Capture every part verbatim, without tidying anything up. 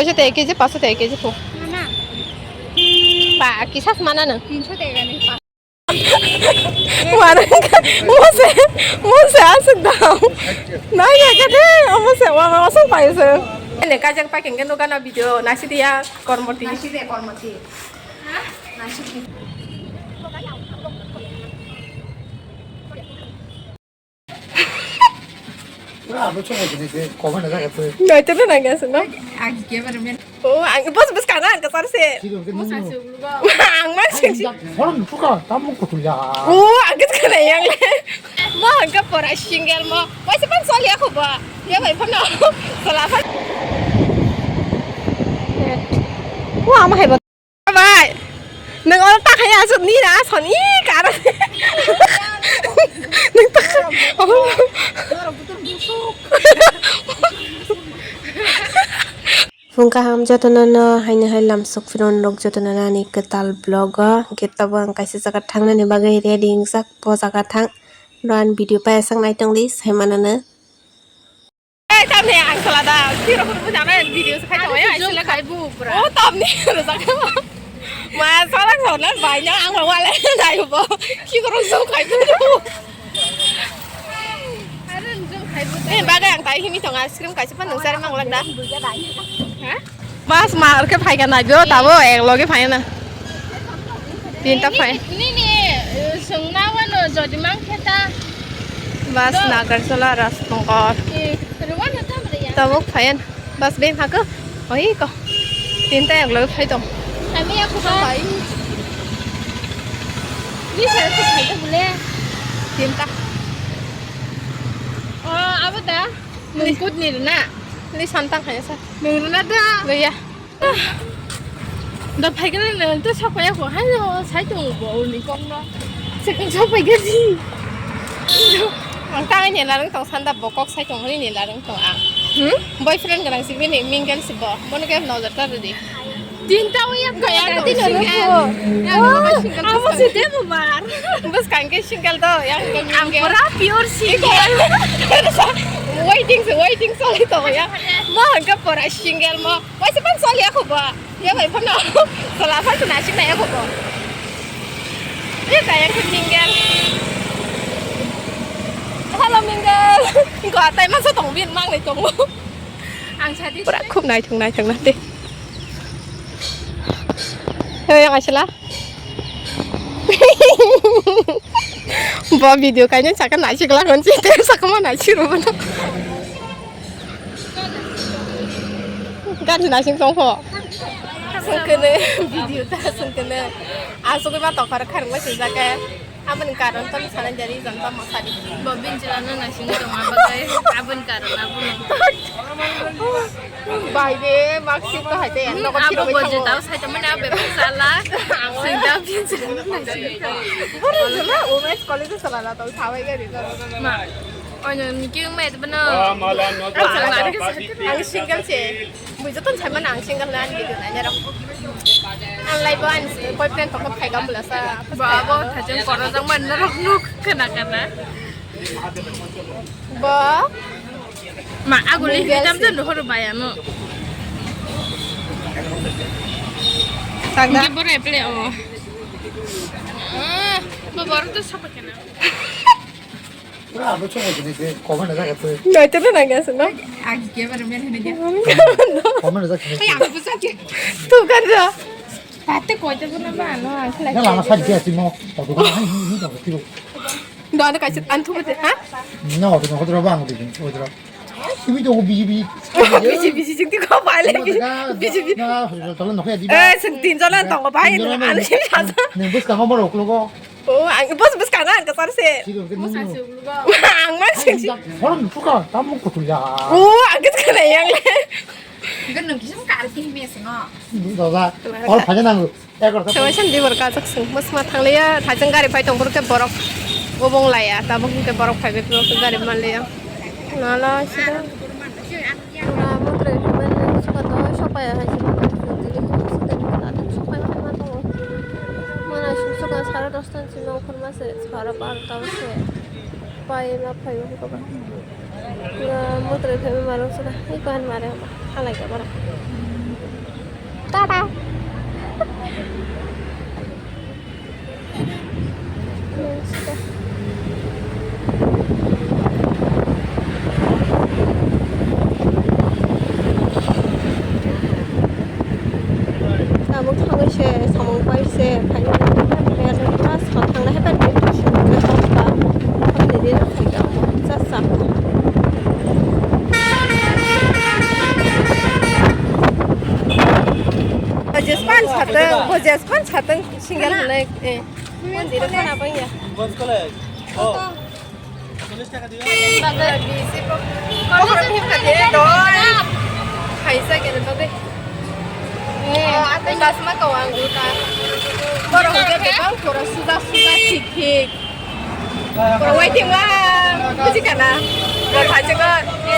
Paisa tei kg, paso tei kg pho. Mama. Pa, kisas mana nang? Tinso tei gani. Mara, mose, mose asuk dam. Nai ya kade, mose wa wa song paisa. Ene kajak paking ke nogana video nasi dia kormoti. Nasi dia kormoti. Ha? Nasi. Pura abo chongo jini se comment na jaga twi. Naitokno nangya aswkno. Agi khe bare men. O, ang bos bos kana ang kasar se. Siro ke nung. Ang man sing si. Horom tuka tamung kutuya. O, ang kit kana yang le. Mo ang ka pora single mo. Wai se pan sol ya ko ba. Ya bai phano. Sala pan. Wa ama hai ba. Bai. Nang oro ta khaya asuk ni na son i kar. Nang ta. Phung kaham jotono no haino hai lamsok phirun rok jotono nani kwtal vlog o. Hwnkhe tabuk ang kaisa jaga thangnani bagwi ready wngjak, bo jaga thang. Ro ang video paisang naitongdi, sai manano. Eh, tamni ang salada, kiro kuro bujana video se khai tong ya, sila khai bu pura. Oh, tamni rojak ma. Ma sala khona bai na ang wale dai bo. Kiro so khai bu. Eh, bagai ang tai himi tong ice cream kaisa pan nang sari mang lagda. Ha? Bas ma orke phai ka nai bo tabo ek loge phai na. Tinta phai. Nini, eh, sungna wano jodi mang kheta. Bas Nagarjala Rajbongkor. Eh, rwano tam re ya. Tabuk phai na. Bas be phai ko. Oi ko. Tinta ek loge phai tong. Kami aku ba. Ni sa sa phai ta bule. Tinta. Oh, abo da. Nung kut ni rwna? Ni santang hai sa. Nung rwna da? Loya. Da phai gana nung to sa phai ko hai no sai tong bo ni kong no. Second sa phai gana di. Ang ta ni larang tong sanda bo kok sai tong ni larang tong ang. Hmm? Boyfriend gana si bini mingle si bo. Bono ke no da ta di. Tinta o yak kaya ko single. Amo se demo mar. Bas kangke single do, yang kami ang pura pure single. Waiting se, waiting se to ya. Mo hangke pura single mo. Wai se pan sol ya ko ba. Ya bai phano. Sala pan na sing na ya ko ba. Ya kaya ko single. Hello mingle. Ko atai man sa tong bin mang le tong. Ang sadi pura khub naithok naithok na te. Hei, yang asila. Bo video kaina saka naisik la kon si te saka ma naisik ro bono. Gan si naisik tong pho. Sengkene video ta sengkene. Asuk ma tokhar kharang ma sijake. Aboni karon to sana jari jang to masari. Bo binjila no naising tong abagai. Aboni karon abono. Bai de, maksud to hai de, no ko abo thiro bo je tao sai to mane abe sala. Sing da binjila no naising. Boro jela, women's college sala na to, sawai gari to. Ma. Oino, niki wngmai bwno. Ang single se. Bui joto sai mano ang single na ani video naina rok. Ang lai bo ani boyfriend tongkha phai gam bwlasa. Bo abo thajeng korojak man norok nuk khna khna. Bo. Ma aguli hitam jan rohor bayano. Tagda. Niki bore ple o. Ah, bo bor to sapa kena. Pura abo chongo jini se comment na jaga twi. Naitokno nangya aswkno. Agi khe bare men hini dia. Comment na jaga twi. Ai, abo busa khe. Tu kan ra. Pate koi te bono ba no ang khlai. Na lama sa dia simo. Auto ko hai hi hi to tiro. Do ano kaisa an thubu de ha? Na auto ko dro ba ang de. Auto. Simi to B J P. B J P sing ti ko ba le. B J P. Na hospital no khe di ba. Eh, sing tin jona tongo bai. Ani sa. Ne bus ka mo ro ko. Oh, ang bus bus kana ang kasar se. Siro ke nung. Ang man sing si. Horom tuka tamung kutuya. Oh, ang kit kana yang le. Gan nung kisam kar ki me singo. Dada. Or phai nang. Egar ta. Sewa san di bor ka tak sing. Bus ma thang le ya, thajang gari phai tong bor ke borok. Obong la ya, tabok ke borok phai be borok ke gari man le ya. Nala sida. Pura mutre himani suka to sopai hai sima sujili ko sita ni kata sopai hai ma to. Mana suka sara dos tan sima ukur ma se sara bar ta se. Pai ma phai ko ba. Pura mutre himani maro suka. Hai ko han mare ma. Halai ka bara. Te phainai, mas kha thangnai hai bai, bai, bai, bai, bai, bai, bai, bai, bai, bai, bai, bai. Bo jespan satang, bo jespan satang, single hwnwi, eh. Mondir khana bangya. Gons College. Oh. Bagwi. Kokro phim kha de doi. Khaisa kene bagwi. Eh, atwi basma kawang uta. Borok hwnkhe bebak pura suja suja thik thik. Pura waiting wa buji kana. Bo phaijak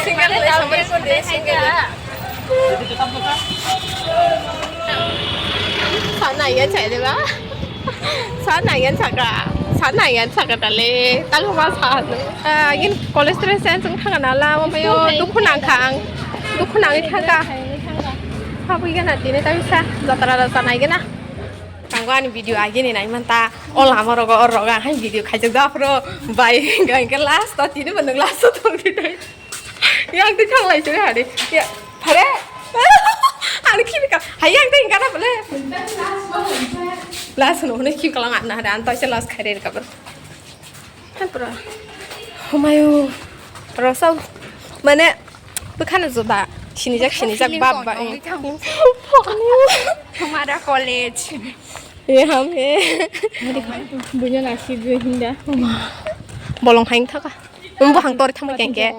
single le samari kode single. Sana ya chai de ba. Sana yan saka, sana yan saka tale, tang ma sa no. Ah, yin college dress yan sung thang na la, mo yo dukhu nang kha ang, dukhu nang thang ka. Habwi gana tini tang sa, jatra jatra nai gana. Tangwa ani video agi ni nai man ta, o lama rogo, o rogo ang hai video khaijak da phro, bai, gang ke last to tini bandung last to thang di tai. Yang twi thang lai chwng hari. Ya, phare. Ani khibi ka. Hai yang twi kana bole. Last no hone khibi kala ngana hari an toise last khaire ka bro. Hai bro. Homayo. Rosau. Mane bukhana joda. Sinijak sinijak bab ba. Tumara college. Ye ham he. Bunya na si hinda. Bolong hain thaka. Umbo hang tor thangma kengke.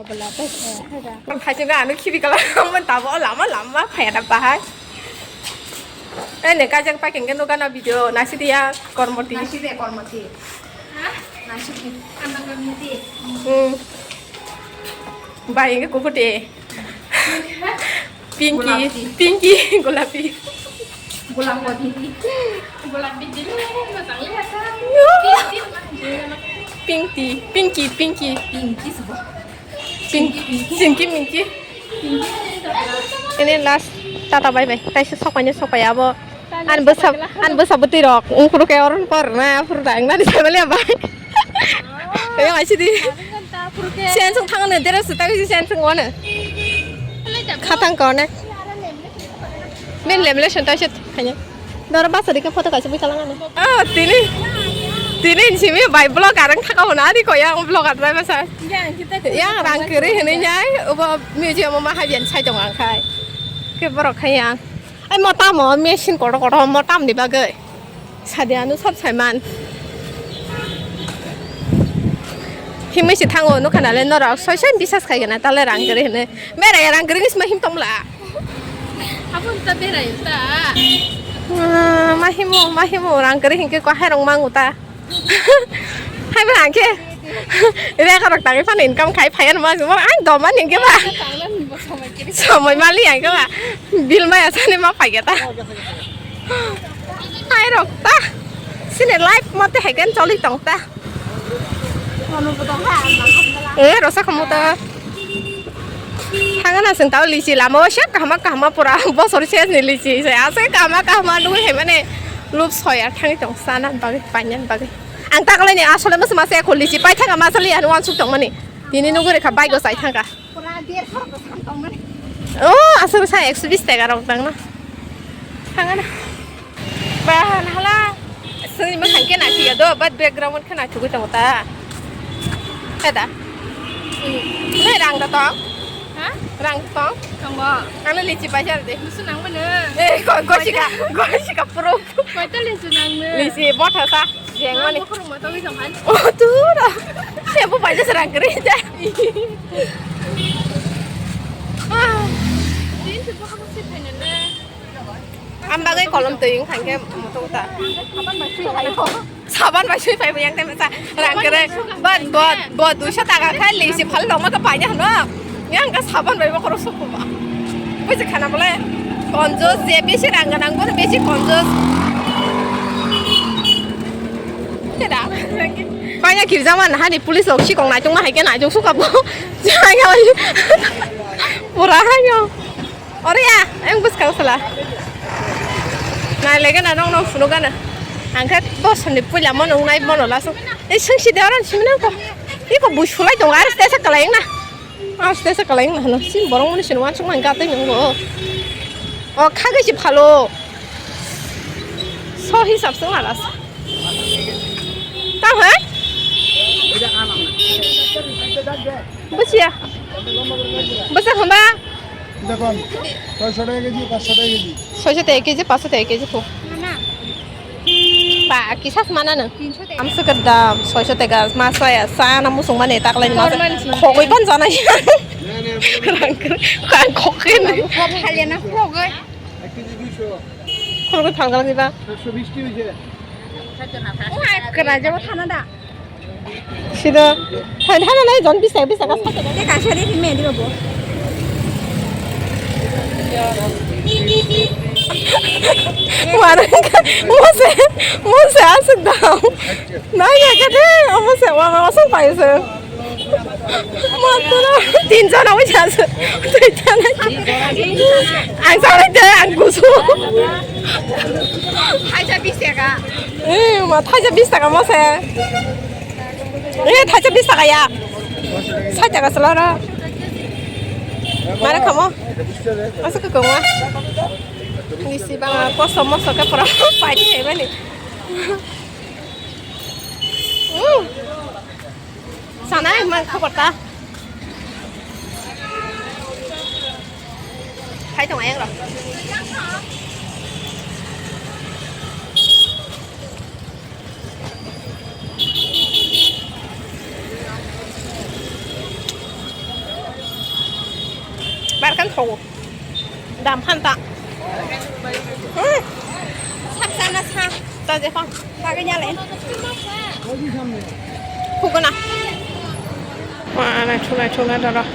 Ang khachi na anu khibi kala amon tabo lama lama phaya da bahai. Ene kajak pa kengke no gana video nasi dia kormoti. Nasi de kormoti. Ha? Nasi de. Anda kormoti. Hmm. Bai kengke kuputi. Pinky, gulapi. Pinky, gulapi. Gulapi. Gulapi jadi mojang lihat kan. Pinky, Pinky, Pinky. Pinky sebab. Pinky, Pinky, Pinky. Ini last, tata bye bye. Taisa sokpanya sokpaya abo. An bwsa, an bwsa bwtwi rok. Ungkuru ke oron por na, pur dang na di sebele bai. Kaya ngai sidi. Sen sung thang ne, dere su tang si sen sung wane. Khatang kone. Men lemle sen ta set kanya. Dora basa dikha photo kaisa bui kalang ane. Oh, tini. Tini simi bai vlog arang thaka hona ari ko yang vlog ar driver sa. Yang rang kiri hini nyai, ubo museum ma habian sai tong ang khai. Ke borok khai yang. Ai mo tamo machine kotor kotor mo tamni bagwi. Sadi anu sob saiman. Himwi se thango nukha nale norok soi soi bisas khai gana tale rang kwrwi hwnwi. Berai rang kwrwi sima him tongla. Aboni ta berai ta. Ah, ma himo, ma himo rang kwrwi hinkhe ko hai rong mangu ta. Hai ba hangke. Re korok tangwi phano income khai phaiya numa jumor ang doma ningke ba. Somoi mali hangke ba. Bill maya sani ma phaiya ta. Hai rok ta. Sini life mate haiken choli tong ta. Eh, rosa kamu ta. Thangana seng tao lichi lama o sep kahama kahama pura bosor ses ni lichi se ase kahama kahama nugui hai mane lup soya thangwi tong sana bagwi painani bagwi ang taklai ni asole mas mase ko lichi pai thanga masali ani wansuk tong mani tini nugui rekha bike o sai thangka oh asole sa ekso bis taka rok tangna thangana. Ba, hala, sini ma hangke na tiya do, but background khe na thugui tongo ta. Heda. Nai rang da tong? Ha? Rang tong? Tongo. Ano lichi paisa de. Musu nang mana? Eh, ko, ko sika, ko sika pro. Koita lichi nang ne? Lichi botha sa, jeng mani. Bukhuru moto wi tong han. Oh, tu ra. Siapa paisa serang kiri ja. Ah. Din tu bukhuru si phainai le. Ang bagwi kolom twi wng thangkhe moto ta. Saban bai sui phaibo yang tei masa rang kere bot bot bot duisa taka khai lisi phal longma ka paina hano. Yang ka saban bai bokhoro sokma. Buji khana bole konjus je besi rang ganang bono besi konjus. Tera. Kaya kirjaman hani police lok sikong naitung ma hai ke naitung suka bo. Jaya. Pura hayo. Oro ya, ang bwskang sala. Nai lege na nong nong phunuk gana. Ang khe bosor ni puila mono wngnai mono laso. Ei sengsi de oran simi nang ko. Iko bui sulai tongo ar stesa kalai na. Ar stesa kalai na hano. Sim borong mani sini wansuk man gatwi nungo. O khagwi si phalo. So hisab se wala se. Tamo hai? Bwsya. Bwsya hwnba? দেখুন, ছয়শো টাকা কেজি, পাঁচশো টাকা কেজি। ছয়শো টাকা কেজি, পাঁচশো টাকা কেজি তো. Ba, kisa se mana no? Amswk dam, ছয়শো টাকা, mas ya, sana musung mane, taklai ni mas. Normal si. Khogoi pan jana ya. Rang, rang khogoi ni. Khogoi na khogoi. এক কেজি দুইশো। Khogoi phangal ni ba. সাতশো বিশ টি হইছে। Oi, kena jabo thana da. Sida, thai thana nai jon bis taka, bis taka sa. Te kaisa ri phim di babo. Warang ka, mose, mose aswk dam. Nai ya ka de, mose wa wa aswk pai se. Matwra, tin jona wi sa se. Twi thana. Ang sa le de, ang gusu. Thaisa bis taka. Eh, ma thaisa bis taka mose. Eh, thaisa bis taka ya. Sait taka sala ra. Mara khamo. Asa ka kongwa. Nisi ba kosom moso ka pura pai di hai mani. Hmm. Sana man khobor ta. Hai tong ayang ro. Barkan thogo. Dam phan ta. Hmm. Sak sana sa. Ta je phan. Bagwi nyale. Pukuna. Wa, naithok, naithok, naithok.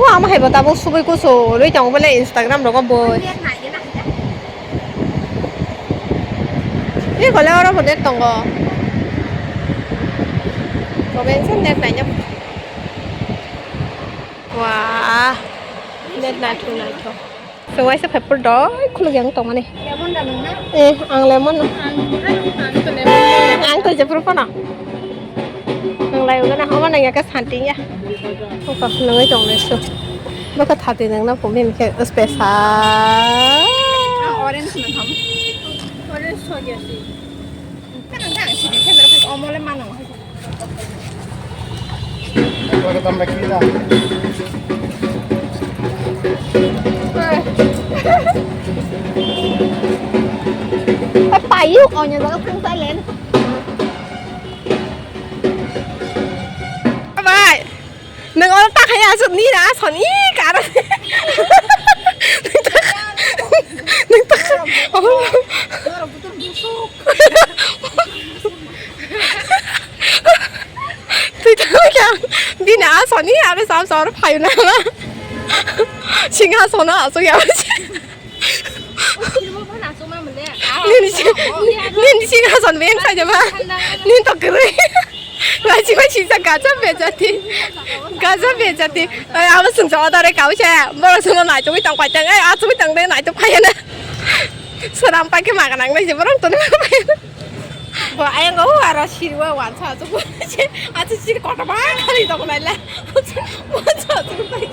Wa, ama hai bo tabuk subui kusu rwi tongo bole Instagram rogo boi. Ni kole oro bo net tongo. Bo bensa net naina. Wa, net naithok, naithok. Chwng waisa phai phuru doi khuluk yang tongmani. Lemon da nung na? Eh, ang lemon no. Ang, ang, ang to lemon no. Ang to jephuru phano. Nang lai ugana homa nang yaka santi ya. Oka nangoi tong le so. Baka thati nang na pumi mikhe special. Ah, orange no ham. Orange so ya si. Kan ang dang sini kan berapa omole mano. Pakai tambah kita. Eh, payu, oh, nyata kan silent. Bye. Nang orang tak kaya asuk ni dah, asal ni kar. Nang tak, nang tak. Oh. Twi tangkha bini asoni aro sam sam phaina. Singha sono asok ya. Nini si, nini singha son beng sa jaba. Nini to kiri. Ngaji ngaji sa gaja bejati. Gaja bejati. Ai, abo sungsa odare kau sa. Boro sono nai tongwi tong paitang. Ai, asok tong dai nai to phayana. Soram paike maganang nai je borong to nai. Bo ayang o aro siriwa wansa achu bo se achu siri kotorma khali tong nai le. Wansa achu bai.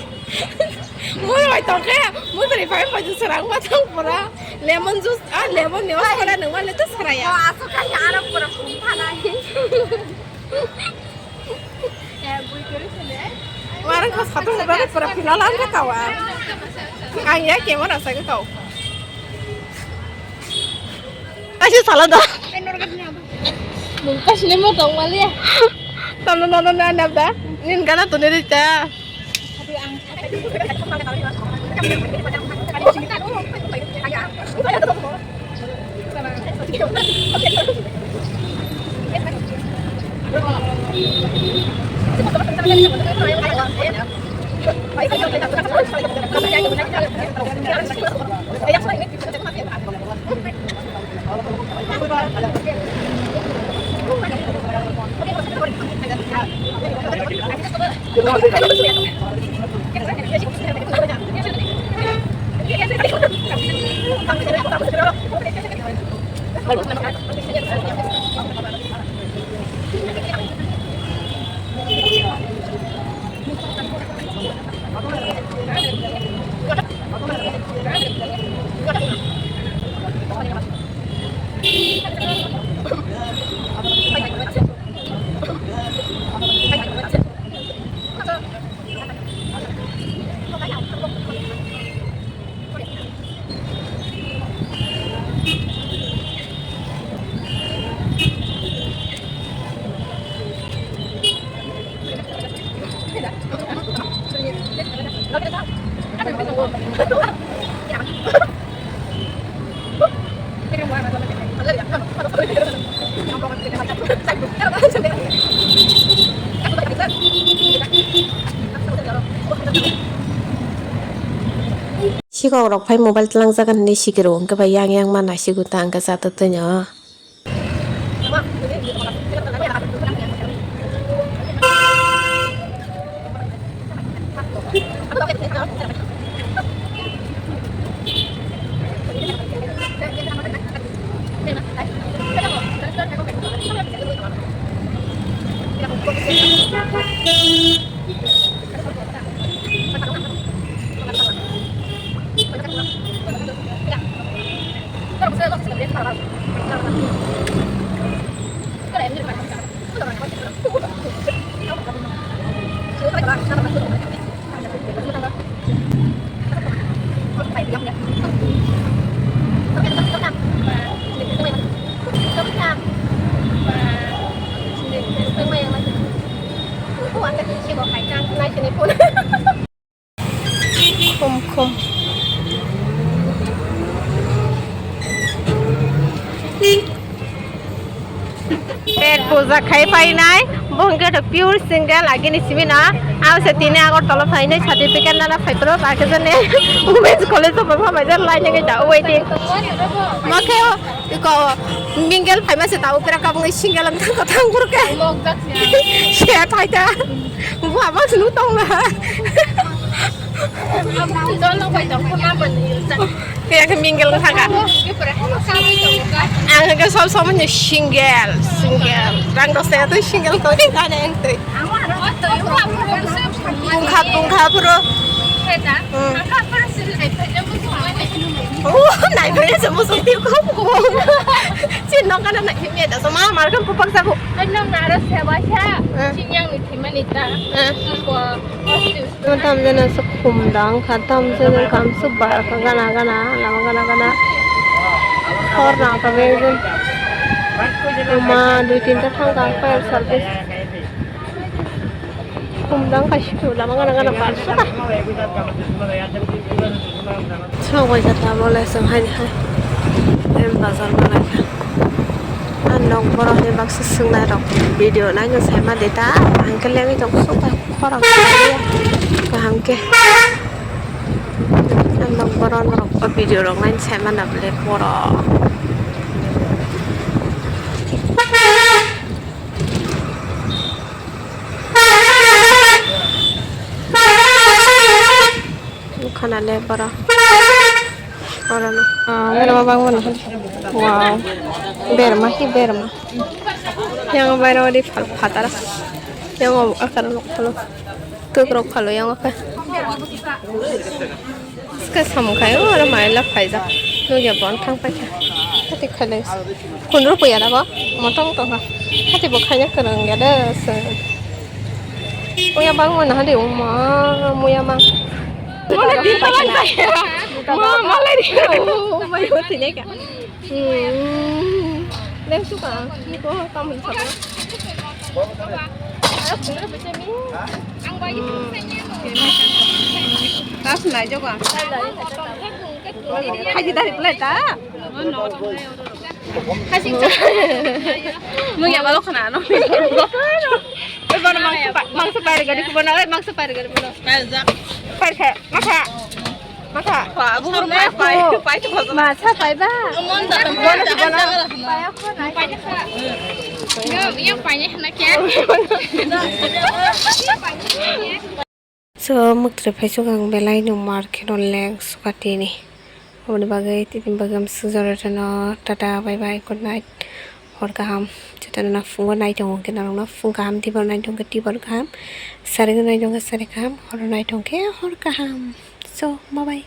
Mo bai tong khe mo bari bai bai serang ma tong pura. Lemon juice, ah, lemon ne o sara nang ma le to sara ya. Achu kai aro pura phung thanai. Warang kha satung ba pura pila lang kha kawa. Ang ya camera sa ka kau. Kasi sala da. Kasi ni mo tong mali ya. Tama mama na na da. Nin gana tu ni ta. Chikok rok phai mobile tlangjak hinwi sikiro, hwnkhe bai yang yang ma naisigo ta hwnkhe chatwi twnio. Khum khum. Pet puja khai painai, bo hwnkhe to pure single, agini simi no. Ang se tini Agartala phainai, certificate nana phai phuru, ba khe jani Women's College of Bapha Bajar line ngai ta waiting. Ma khe o, iko, mingle phaima se ta upera kabung single ang thang thang phuru khe. Se thai ta. Bo abang sunu tong na. Kaya khe mingle wngkha kha. Ang hwnkhe sob somoi no single, single. Rang dos taka twi single tongwi kha ne ang twi. Tungkha, tungkha phuru. Hmm. Oh, naiphai se muchung twi kho kho. Chin nong kana naiphai me da so ma mar kan pupak sa bu. Ai nong naro se ba sa. Hmm. Chin yang ni thimani ta. Hmm. Ko. Tamjana se khum dang kha, tamjana kam se bar kha, gana gana, lama gana gana. Hor nang kha beng beng. Oma dui tinta thang kha fire service. Khum dang kha situ lama gana gana bar kha. Song bai kha tamo le song hai hai. Em bazar ma lai kha. Ang nok borok ni baksa swngnai rok video naino saima de ta. Ang khe lengwi tong sok bai khorang kaham khe. Ang nok borok norok video rok naino saima na bwle borok. Khana le borok. Orono. Ah, berma bangmano. Wow. Berma hi berma. Yang bairo di phal phatara. Yang akar rok phalo. Tuk rok phalo yang akar. Ska samung khai oro mai la phaijak. Nugya bon thang paikha. Hati khailai. Khunru puya da bo. Motong tongkha. Hati bo khaina kwrwng ya da se. Muya bang mana hadi uma muya bang. Mana di talang kaya. Ma malai di. Oh, mai hoti ne ka. Hmm. Lem suka. Ko kamu sama. Ang bayi. Tas nai joga. Haji dari pleta. Nung ya balok khana no. Oi bono mangsa pa-, mangsa pairi gari bono, oi mangsa pairi gari bono. Pairi kha, makha. Makha. Pa, bubur pai, pai, pai to khojo. Masa pai ba. Bono, bono. Yo, yo pai na kya? So, mwktre phai sukha ang belai no mar khe no leng sukha tini. Aboni bagwi tini bagwi am sujaro rwno tata bye bye good night. Hor kaham. Jotono na phungo nai tongo khe norokno phung kaham tibor nai tongkhe tibor kaham. Sari nai tongkhe sari kaham. Hor nai tongkhe hor kaham. So, bye bye.